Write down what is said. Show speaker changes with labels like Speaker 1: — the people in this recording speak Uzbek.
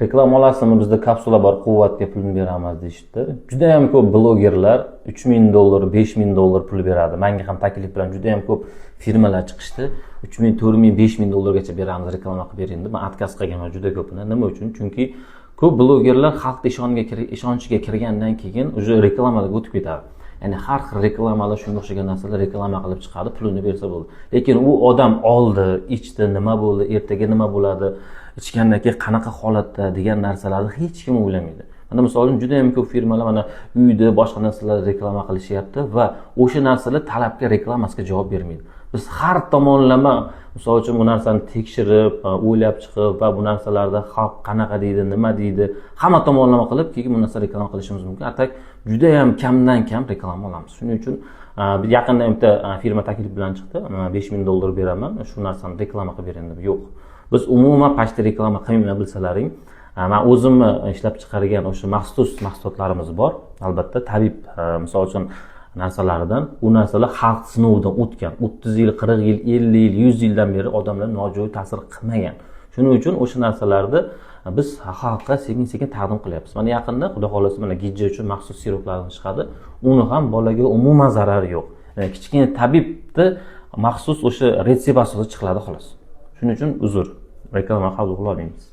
Speaker 1: Reklama olasizmi, bizda kapsula bor, quvvatga pulni beramiz, deyishdi. Judayam ko'p blogerlar 3000 dollar, 5000 dollar pul beradi. Manga ham taklif bilan judayam ko'p firmalar chiqishdi, 3000, 4000, 5000 dollargacha beramiz, reklama qilib bering deb. Man отказ qilganman juda ko'pini. Nima uchun? Chunki ko'p blogerlar xalqni ishonchiga kirgandan keyin уже reklamalarga o'tib ketadi. Ya'ni har xil reklamalar, shunga o'xshagan narsalar reklama qilib chiqadi, pulini bersa bo'ldi. Lekin u odam oldi, ichdi, nima bo'ldi, ertaga nima bo'ladi, ichgandan keyin qanaqa holatda degan narsalarni hech kim o'ylamaydi. Mana, misol uchun, juda yam ko'p firmalar mana uyda boshqa narsalar reklama qilishyapti va o'sha narsalar talabga, reklamasiga javob bermaydi. Biz har tomonlama, misol uchun, bu narsani tekshirib, o'ylab chiqib va bu narsalarda xalq qanaqa deydi, nima deydi, hamma tomonlama qilib, keyin bu narsa reklama qilishimiz mumkin. А так judayam kamdan kam reklama olamiz. Shuning uchun yaqinda bitta firma taklif bilan chiqdi, 5000 dollar beraman, shu narsani reklama qilib bering deb. Yo'q, biz umuman почти reklama qilmayman, bilsalaring. Man o'zimni ishlab chiqargan o'sha maxsus mahsulotlarimiz bor, albatta, tabib, misol uchun, narsalaridan. U narsalar xalq sinovidan o'tgan, 30 yil, 40 yil, 50 yil, 100 yildan beri odamlar nojo'ya ta'sir qilmagan. Shuning uchun o'sha narsalarni biz xalqqa sekin sekin taqdim qilyapmiz. Mana yaqinda, xudo xohlasa, mana gijja uchun maxsus siroplarni chiqadi. Uni ham bolaga umuman zarari yo'q. Kichkina tabibni maxsus o'sha retsept asosida chiqiladi, xolos. Shuning uchun uzr, reklama qabul qila olmaymiz.